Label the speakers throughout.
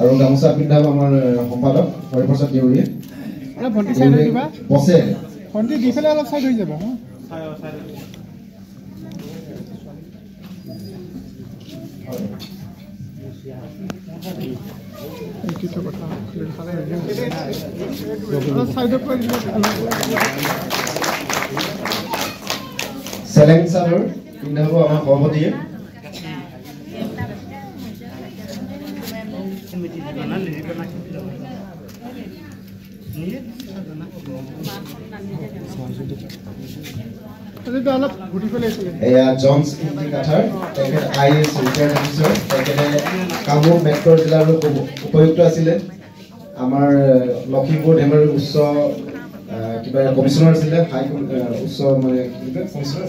Speaker 1: আৰু গামোচা পিন্ধাব আমাৰ সম্পাদক হৰিপ্ৰসাদ দেউৰীয়ে। বছে চেলেং চাদৰ পিন্ধাব আমাৰ সভাপতিয়ে। এয়া জনছ ইংটি কাথাৰ, তেখেত IAS retired officer, তেখেতে কামৰূপ মেট্ৰ' জিলাৰ উপযুক্ত আছিলে। আমাৰ লখিমপুৰ ধেমাজি উচ্চ কিবা কমিশ্যনাৰ আছিলে, হাই উচ্চ মানে কি কয় কমিশ্যনাৰ।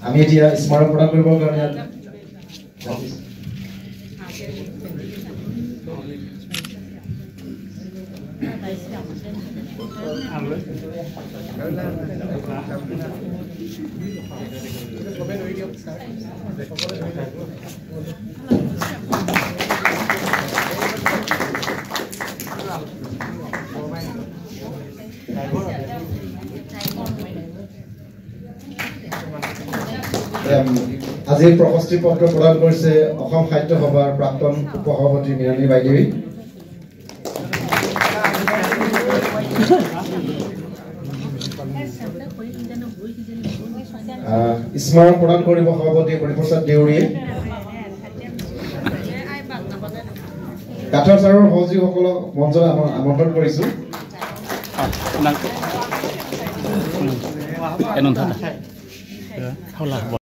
Speaker 1: আমি এতিয়া স্মাৰক প্ৰদান কৰিবৰ কাৰণে আজিৰ প্ৰশস্তি পত্ৰ প্ৰদান কৰিছে অসম সাহিত্য সভাৰ প্ৰাক্তন উপসভাপতি মৃণালী বাইদেৱে। স্মাৰক প্ৰদান কৰিব সভাপতি হৰিপ্ৰসাদ দেউৰীয়ে। কাঠৰ ছাৰৰ সহযোগীসকলক মঞ্চত আমন্ত্ৰণ কৰিছো।